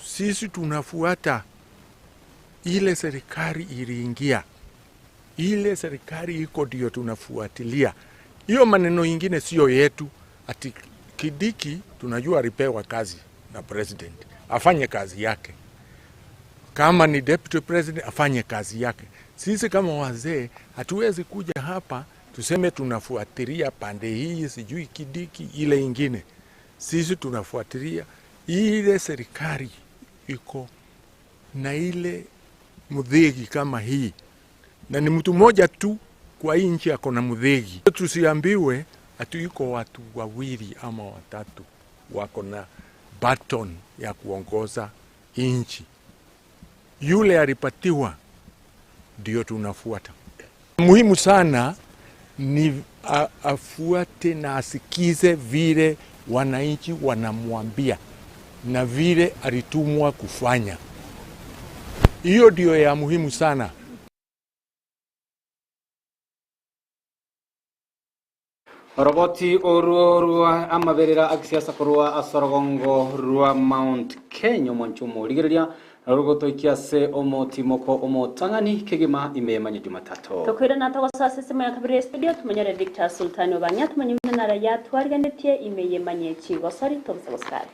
Speaker 9: Sisi tunafuata ile serikali iliingia, ile serikali iko ndio tunafuatilia. Hiyo maneno ingine sio yetu. Ati Kindiki tunajua alipewa kazi na president, afanye kazi yake. Kama ni deputy president afanye kazi yake. Sisi kama wazee hatuwezi kuja hapa tuseme tunafuatilia pande hii, sijui Kindiki ile ingine. Sisi tunafuatilia ile serikali iko na ile mudhigi kama hii. Na ni mtu mmoja tu kwa hii nchi ako na Muthegi. Tusiambiwe ati iko watu wawili ama watatu wako na baton ya kuongoza nchi. Yule alipatiwa ndio tunafuata. Muhimu sana ni afuate na asikize vile wananchi wanamwambia na vile alitumwa kufanya. Hiyo ndio ya muhimu sana.
Speaker 2: Oroboti orwo rwa amaberera agisiasa korwa ase orogongo rwa Mount Kenya omwancho omorigereria narugotoikia ase omotimoko omotang'ani kegima ime emanye Jumatatu.
Speaker 1: Tokwirana togosoa sisemo ya kabere studio tumanyore Victor Sultani obang'ia tumanye buna nara yatwariganetie ime yemanye chigosori tobusa gosikare.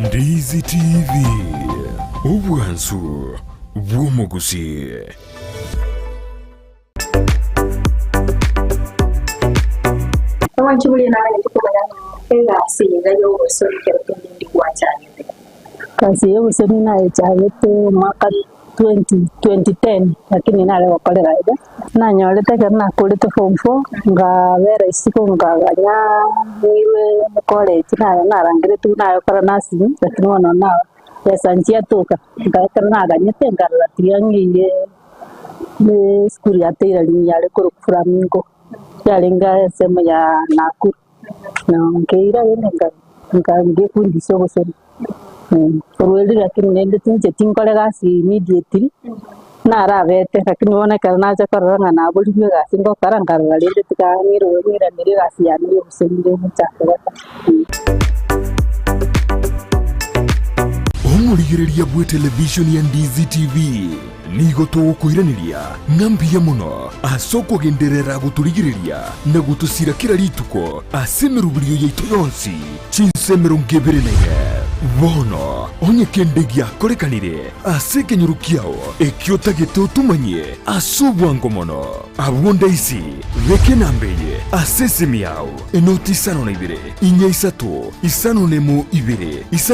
Speaker 4: Ndizi TV, obwansu bw'omogusi.
Speaker 10: Omwanchi buria naganyete komanya ng'a egasi iga ya obosoni ekero kende ndi gwachagete.
Speaker 22: Egasi ya obosoni nayechagete omwaka 20 2010 lakini nare gokorera iga. Nanyorete ekero nakorete form four, nkabera isiko nkaganya ng'irwe college naye narangeretwe nayokora nursing lakini bono na besa nchiatoka, nkaekero naganyete nkarora tiga ng'eire esukuru ya tailoring yare korokwa Flamingo, yarenge ensemo ya Nakuru. Na nkeira rende nka nka nkefundisha obosoni korwa erio lakini rende tinche tinkora egasi immediately, narabete lakini bono ekero nacha korora ng'a naborirwe egasi ngokora nkarora rende tiga ng'irwe ng'iranere egasi yane ya obosoni ngochaka gokora.
Speaker 4: Omorigereria bwe televishoni ya Ndizi TV nigo togokoiraneria ng'a mbuya mono ase okogenderera gotorigereria na gotosira kera rituko ase emeroberio yaito yonsi chinsa 24. Bono onye kende giakorekanire ase ekenyoro kiao ekio otagete otomanyie ase obwango mono, abwo ndaisi beka enamba eye ase esimi yao, enoti 52 4 3 5 1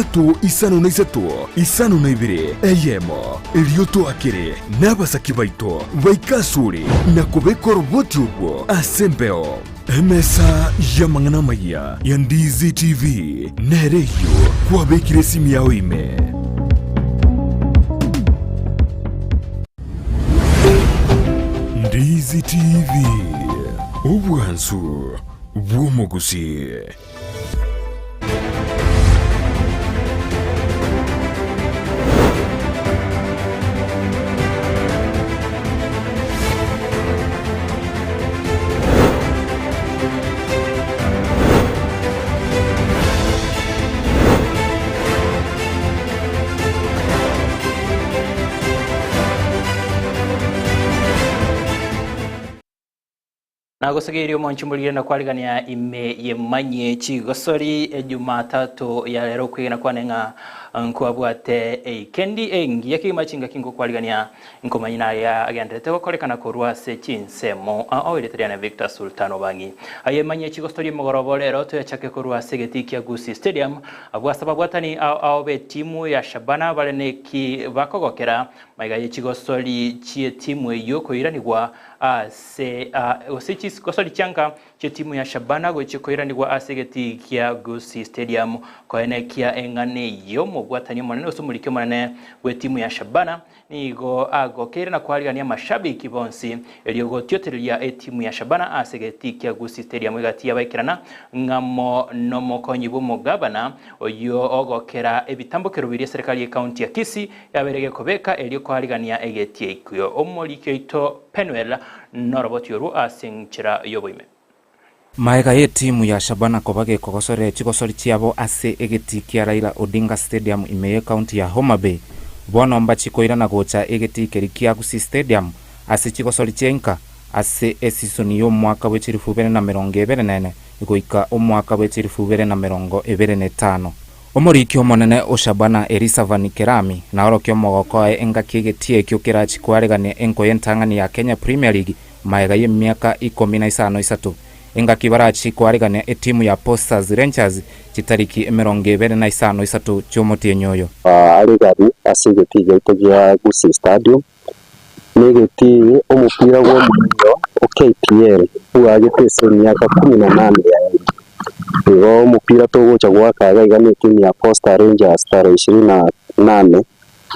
Speaker 4: 2 3 5 3 5 2 1, erio toakere nabasaki baito baike asore na kobeka oroboti orwo ase embeo. Emesa y'amang'ana amayia ya Ndizi TV nere eyio kwabekire esimi yao ime. Ndizi TV, obwansu bw'omogusii.
Speaker 24: Nagosegeirie omwanchi morigere na kwarigania ime yemanyie chigosori Ejumatatu ya rero okwegena kwane ng'a nkwabwate eikendi engiya kegima chingaki ngokwarigania nkomanya naye agenderete gokorekana korwa ase chinsemo oirete riane Victor Sultan Obangi aye manye chigosori mogorobo rero toyachake korwa ase egeti kia Gusii Stadium abwo ase ababwatani ao be timu ya Shabana bare neki bakogokera maiga ye chigosori chie timu eyio koiranigwa ase gose chigosori chianka chie timu ya Shabana gochia koiranigwa ase egeti kia Gusii Stadium koenekia eng'ana eyio omobwatani omonene gose omoriki omonene bwe timu ya Shabana nigo agokeire na kwarigania amashabiki bonsi erio gotiotereria etimu ya Shabana ase egeti kia Gusii Stadium egati yabaikerana ng'amo nomokonyi bw'omogabana oyio ogokera ebitambokero biria eserikali y'ekaunti ya Kisii yabeire gekobeka erio kwarigania egeti ekio. Omoriki oito Penuel noroboti orwo ase enchera y'oboime.
Speaker 25: Maega y'etimu ya Shabana koba gekogosoria chigosori chiabo ase egetii kia Raila Odinga Stadium ime y'ecounty ya Homa Bay, bono mbachi koirana gocha egetii keria kia Gusii Stadium ase chigosori chia inka ase esisoni y'omwaka bwe chilifu ibere na emerongo ebere na ene goika omwaka bwe chilifu ibere na emerongo ebere na etano. Omoriki omonene o Shabana Elisavani Kerami naorokia omogoko oye engaki egetii ekio kerachi koaregania enko y'entang'ani ya Kenya Premier League maega y'emiaka ikomi na isano isato. Engaki barachi koaregania etimu ya Posters Rangers chitariki 25 isato chi'omotienyi oyo.
Speaker 3: Aregani ase egetii giaito gia Gusii Stadium, negetii omopira bw'omoerio o KPL bwagete ase emiaka kumi na nane yaerire. Igo omopira togocha goaka iga iga na etimu ya Posta Rangers tarehe ishirini na nane,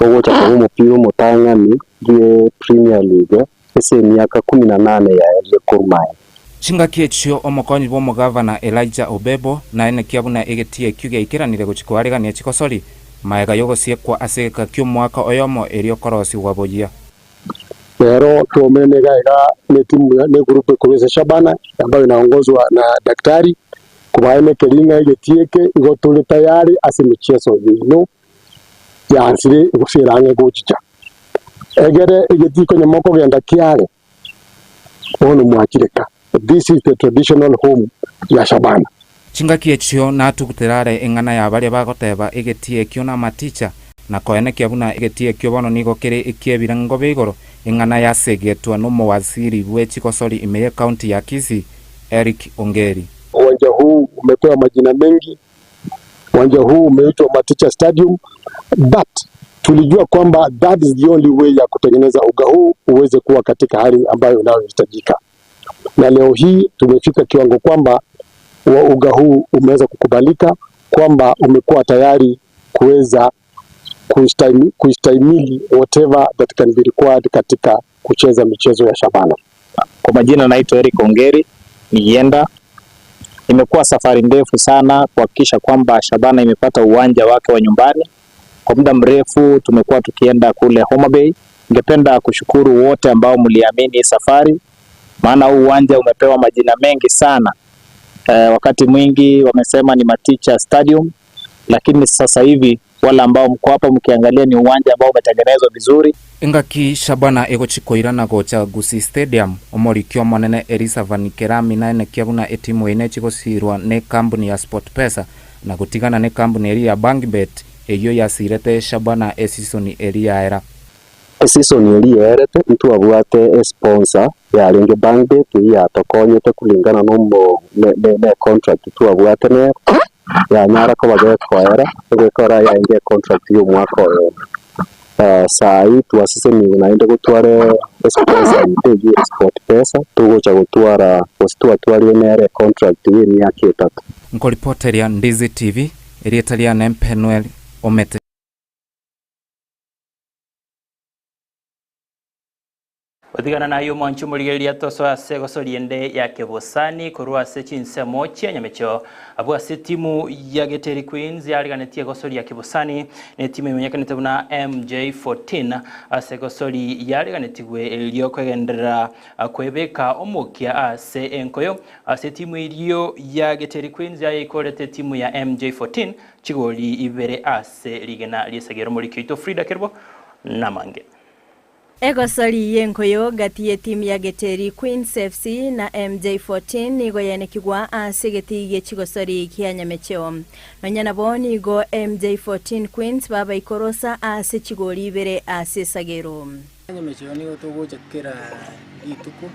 Speaker 3: ogocha koba omopira omotang'ani bwe Premier League ase emiaka kumi na nane yaerire korwa aye.
Speaker 25: Chingaki echio omokonyi bw'omogavana Elijah Obebo naenekia buna egetii ekio giaikeranire gochia koaregania chigosori magega y'ogosiekwa ase egeka ki'omoaka oyomo erio korosigwa boyia.
Speaker 6: Rero twomene iga iga ne timu ne group ekorwa ase Shabana ambayo inaongozwa na daktari kobaenekeria ng'a egetii eke igo tore tayari ase emicheso yaino yansire gose erang'e gochicha. Egere egetii konya mokogenda kiare bono mwachireka. This is the traditional home ya Shabana.
Speaker 25: Chingaki echio natugutera are eng'ana ya baria bagoteba egetii ekio namaticha, na koenekia buna egetii ekio bono nigo kere eki'ebirengo bia igoro, eng'ana yasegetwa nomowaziri bwe chigosori ime y'ecounty ya Kisii, Eric Ongeri.
Speaker 6: Uwanja huu umepewa majina mengi, uwanja huu umeitwa Maticha Stadium, but tulijua kwamba that is the only way ya kutengeneza uga huu uweze kuwa katika hali ambayo inayohitajika, na leo hii tumefika kiwango kwamba wa uga huu umeweza kukubalika kwamba umekuwa tayari kuweza kustahimili whatever that can be required katika kucheza michezo ya Shabana.
Speaker 7: Kwa majina naitwa Eric Ongeri Nienda. Imekuwa safari ndefu sana kuhakikisha kwamba Shabana imepata uwanja wake wa nyumbani. Kwa muda mrefu tumekuwa tukienda kule Homa Bay. Ningependa kushukuru wote ambao mliamini hii safari, maana huu uwanja umepewa majina mengi sana. Wakati mwingi wamesema ni Maticha Stadium, lakini sasa hivi wale ambao mko hapa mkiangalia ni uwanja ambao umetengenezwa vizuri.
Speaker 25: Engaki Shabana egochikoirana gocha Gusii Stadium, omoriki omonene Elisavani Kerami naenekia buna etimu eye nechigosirwa ne ekampuni ya SportPesa na gotigana ne ekampuni eria ya Bangbet eyio yasirete Shabana esisoni eria yaera.
Speaker 3: Esisoni eria yaerete ntwabwate esponsor yarenge Bangbet eyio yatokonyete kulingana na omo ne ne econtract twabwate nero, yanyara koba gekoera, egekora yarenge econtract ya omwaka oyomo. Sai twaseseniwe naende gotware esponsor yaito eyio ya SportPesa, togocha gotwara gose twatwarire nere econtract ya emiaka etato.
Speaker 25: Nkoripoteria Ndizi TV, erieta riane Mpenuel Omete.
Speaker 24: Gotigana naye omwanchi omorigereria tosoe ase egosori ende ya kebosani korwa ase chinsemo chia nyamecheo abwo ase etimu ya Geteri Queens yariganetie egosori ya kebosani na etimu emenyekanete buna MJ14 ase egosori yariganetigwe erio kwegenderera kwebeka omokia ase enkoyo ase etimu erio ya Geteri Queens yayeikorete etimu ya MJ14 chigori ibere ase rigena riesegero omoriki oito Frida Kerubo namange.
Speaker 14: Egosori y'enkoyo gati y'etimu ya Geteri Queens FC na MJ14 nigo yaenekigwa ase egetii gie chigosori kia Nyamecheo. Nonya nabo nigo MJ14 Queens babaikorosa ase chigori ibere ase esagero.
Speaker 15: Nyamecheo nigo togocha kera rituko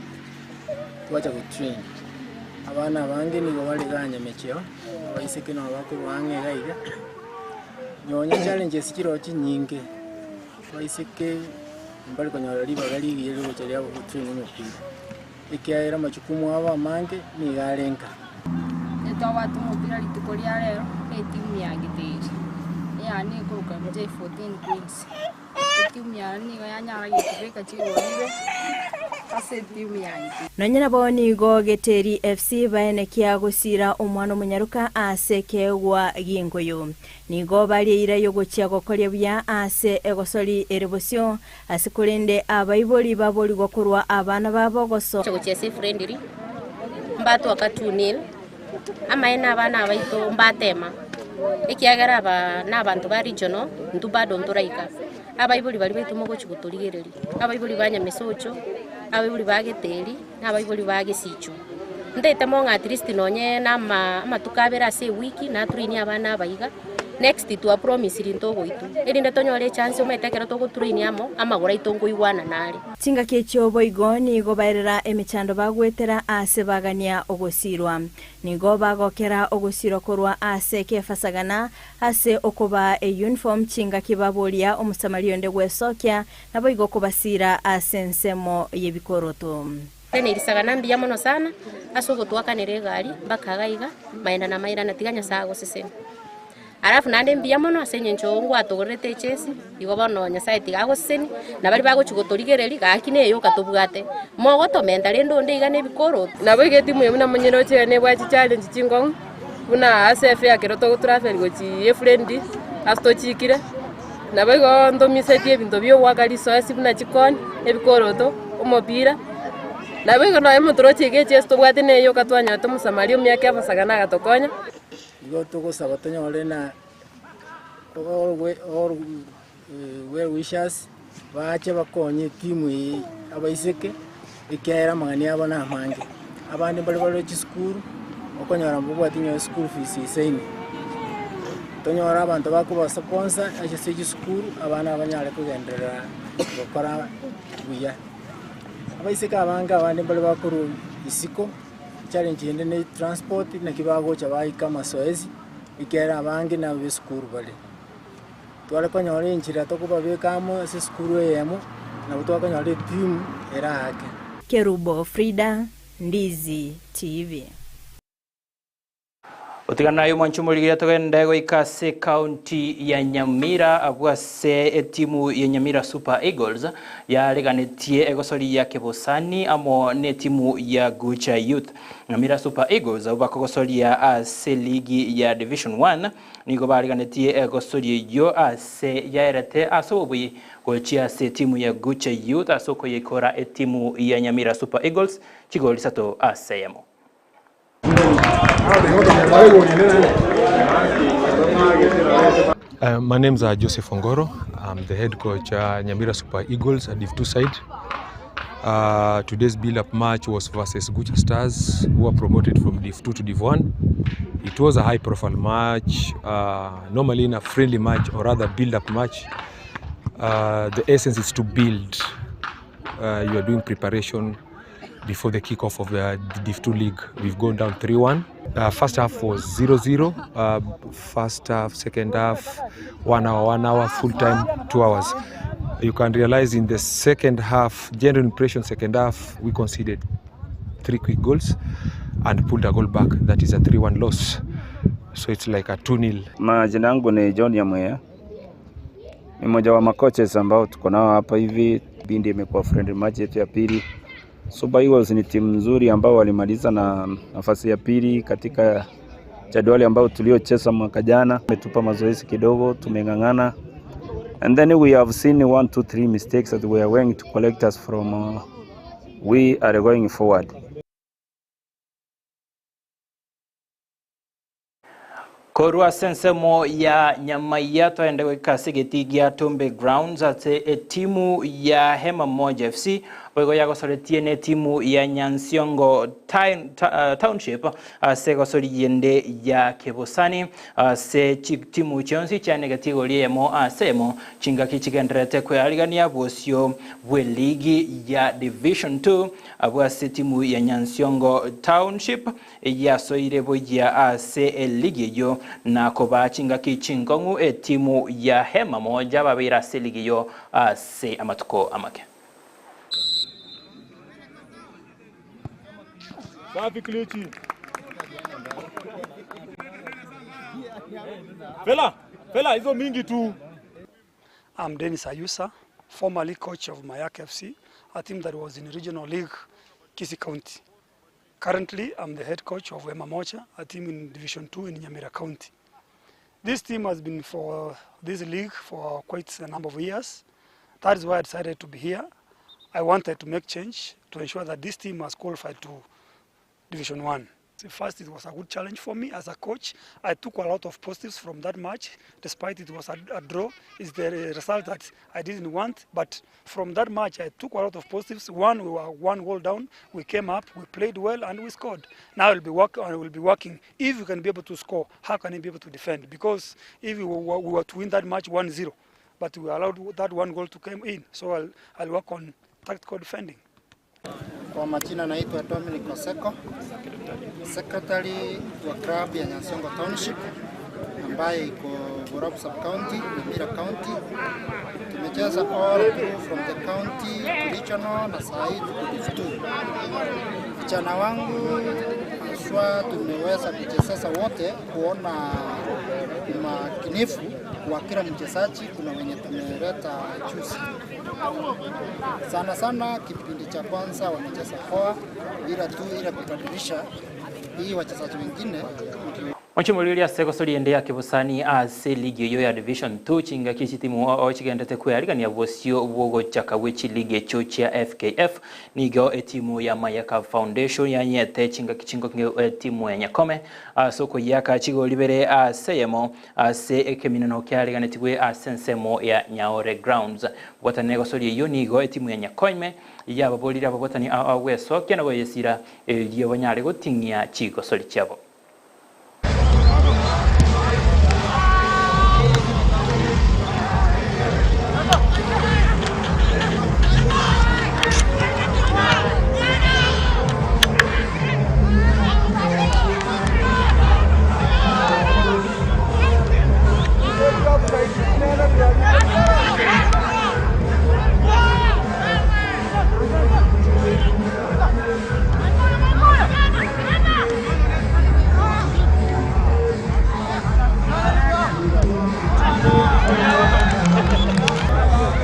Speaker 15: twacha gotrain. Abana abange nigo bare igaa Nyamecheo, abaiseke nabo bakorwa ang'e iga iga, nonye challenges chiroo chinyinge. Abaiseke mbare konyora ribaga rigiya rigocha riabo gotrain omopira, ekiagera amachukumu abo amange nigo are nka.
Speaker 26: Ntitwabwate omopira rituko ria rero na etimu ya Githeri, eyane ekorokwa MJ14 Queens. Etimu yane nigo yanyara gotobeka chigori ibe ase etimu ya Githeri.
Speaker 14: Nonya nabo nigo Geteri FC baenekia gosiira omwana omonyaroka ase ekeegwa gi'engoyo. Nigo baria eira y'ogochia gokoria buya ase egosori ere bosio, ase korende abaibori baborigwa korwa abana babo gosoa.
Speaker 27: Gochia ase efriendly, mbatwaka two nil, amaene abana abaito mbatema, ekiagera aba na abanto ba regional, intwe bado ntoraika. Abaibori baria baito mogochia gotorigereria, abaibori ba Nyamesocho, abaibori ba Geteri, na abaibori ba Gesicho. Ntaete mong'a at least nonye na ama amatuko abere ase ewiki natrainie abana aba iga, Next twapromisiri ntogoitwa, erinde tonyore echance omanyete ekero togotrain amo, amagoro aito nkoigwanana are.
Speaker 14: Chingaki echio boigo nigo baerera emechando bagwetera aase bagania ogosiirwa. Nigo bagokera ogosiirwa korwa aase kefasagana ase okobaa eyuniform chingaki baboria Omosamaria onde gwesokia, naboigo kobasiira ase ensemo y'ebikoroto.
Speaker 27: Tene risagana mbuya mono sana ase ogotwakanera egari mpaka iga iga, maenda na mairana tiga Nyasae agosesenie. Alafu naende mbuya mono ase eng'encho ngwatogorerete echesi, igo bono Nyasae tiga agosesenie, na baria bagochia gotorigereria gaki neye yoka tobwate, mogotomenta rende onde iga na ebikoroto.
Speaker 5: Nabo iga etimu eye buna monyeroche iga nebwate chichallenge chingong'u, buna ase efare ekero togotravel gochia efriendly ase tochikire, nabo igo ntomisetie ebinto bia ogoaka risoesi buna chikoni, ebikoroto, omopira, nabo igo nonye motoroche iga echesi tobwate neye yoka twanyorete omosamaria omuya Kefa-Sagana agatokonya.
Speaker 15: Igo togosaba tonyore na all well wishers bache bakonye etimu eye abaiseke ekiagera amang'ana abo na amange. Abande mbare bare chisukuru, okonyora mbabwati nonye school fees eisaine. Tonyore abanto bakoba sponsor ase chisukuru abana banyare kogenderera gokora buya. Abaiseke abange abande mbare bakorwa isiko. Challenge ende ne transport naki bagocha baika amasoesi ekiagera abange nabo besukuru bare. Tware konyora enchera tokobabeka amo ase esukuru eyemo nabo twakonyora etimu eraake.
Speaker 14: Kerubo Frida, Ndizi TV.
Speaker 24: Otigana aye omwanchi omorigereria togende goika ase ekaunti ya Nyamira abwo ase etimu ya Nyamira Super Eagles yareganetie egosori ya kebosani amo netimu ya Gucha Youth. Nyamira Super Eagles abwo bakogosoria ase ligi ya Division 1 nigo bareganetie egosori eyio ase yaerete ase obobuyi gochia ase etimu ya Gucha Youth ase okoyeikora etimu ya Nyamira Super Eagles chigoli isato ase eyemo.
Speaker 11: Uh, my name's uh, Joseph Ongoro. I'm the head coach uh, Nyamira Super Eagles at Div 2 side. Uh, today's build-up match was versus Gucha Stars, who were promoted from Div 2 to Div 1. It was a high-profile match. Uh, normally in a friendly match, or rather build-up match, uh, the essence is to build. Uh, you are doing preparation before the kickoff of the Div 2 league. We've gone down 3-1. Uh, first half was 0-0. Uh, first half, second half, 1 hour, 1 hour, full time, 2 hours. You can realize in the second half, general impression second half, we conceded three quick goals and pulled a goal back. That is a 3-1 loss. So it's like a 2-0.
Speaker 12: Majina yangu ni John Nyamweya, ni mmoja wa makoches ambao tuko nao hapa hivi. Bindi imekuwa friendly match yetu ya pili. Super Eagles ni timu nzuri ambao walimaliza na nafasi ya pili katika jadwali ambao tuliocheza mwaka jana. Umetupa mazoezi kidogo, tumeng'ang'ana and then we have seen one, two, three mistakes that we are going to collect us from we are going forward.
Speaker 24: Korwa ase ensemo ya Nyamaiya toende goika ase egetii gia Tumbe Grounds ase etimu ya Hema Moja FC boigo yagosoretie na etimu ya Nyansiongo Township ase egosori yende ya Kebosani ase chitimu chionsi chianegeti igori eyemo ase eyemo chingaki chigendererete kwearigania bosio bw'eligi ya Division 2 abwo ase etimu ya Nyansiongo Township Yasoire boyia ase eligi eyio, na kobaa chingaki chinkong'u etimu ya Hema Moja babeire ase eligi eyio ase amatuko amake.
Speaker 13: Safi Klichi. Fela, Fela hizo mingi tu.
Speaker 16: I'm Dennis Ayusa, formerly coach of Mayak FC, a team that was in Regional League, Kisii County. Currently, I'm the head coach of Hema Moja, a team in Division 2 in Nyamira County. This team has been for this league for quite a number of years. That is why I decided to be here. I wanted to make change to ensure that this team has qualified to Division 1. First, it was a good challenge for me as a coach. I took a lot of positives from that match, despite it was a, a draw. It's the result that I didn't want, but from that match, I took a lot of positives. One, we were one goal down. We came up, we played well, and we scored. Now we'll be, work, I will be working. If we can be able to score, how can we be able to defend? Because if we were, we were to win that match 1-0, but we allowed that one goal to come in. So I'll, I'll work on tactical defending.
Speaker 8: Kwa majina naitwa Dominic Oseko, secretary wa club ya Nyansiongo Township ambaye iko Burop sub county, Nyamira County. Tumecheza all through from the county to regional na saa hii tuko Div 2. Vijana wangu haswa tumeweza kuchezesha wote kuona umakinifu wa kila mchezaji. Kuna wenye tumeleta juzi sana sana, kipindi cha kwanza wamecheza poa, ila tu ile kubadilisha hii wachezaji wengine ndio
Speaker 24: Ochimoriria ase ende ya kibusani ase ligi eyo ya division 2 chingaki chitimu oo chigendete kwearigania bosio bwogochaka bwe chiligi echo chia FKF nigo etimu ya Mayaka Foundation yanyete chingaki chingo etimu ya Nyakome ase okoyaka chigori bere ase yemo ase ekeminano kiariganetigwe ase ensemo ya Nyaore Grounds bwatane gosori eyo nigo etimu ya Nyakome yababorire ababwatani agwesokia na goyesira erio banyare goting'ia chigosori chiabo.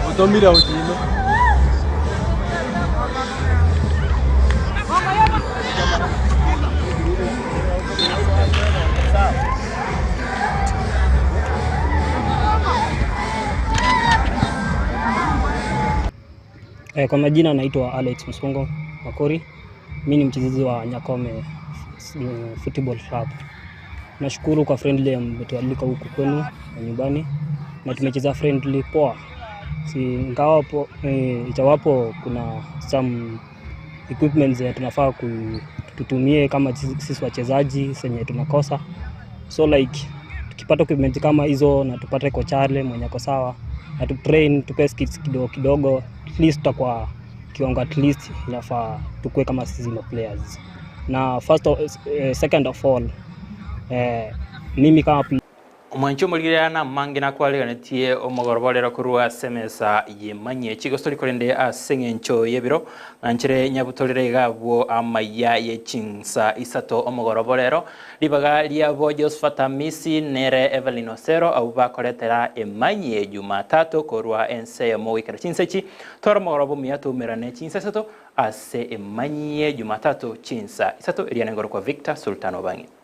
Speaker 13: Utomira ujino.
Speaker 17: Kwa majina naitwa Alex Msungo Makori. Mi ni mchezaji wa Nyakome Football Club. Nashukuru kwa friendly mmetualika huku kwenu na nyumbani na tumecheza friendly poa. Si ingawapo ijawapo kuna some equipment zenye tunafaa tutumie kama sisi wachezaji zenye tunakosa. So like tukipata equipment kama hizo na tupate kochale mwenye ako sawa na tutrain tupe skills kidogo kidogo, at least tutakuwa kiwango, at least inafaa tukue kama sisi ma players. Na first of, second of all mimi kama
Speaker 24: omwanchi omorigerera mange nakwariganetie omogoroborero korwa ase emesa yemanye chigosori korende ase eng'encho yebiro ng'anchere nyabutorere iga abwo amaya ye chinsa isato omogoroborero ribaga riabo Josephat Amisi nere Evelyn Osero abwo bakoretera emanye Jumatatu korwa ense yomo goikera chinsa echi twara omogorobo omuya toumerane chinsa isato ase emanye Jumatatu chinsa isato eria nengoro kwa Victor Sultan Obangi.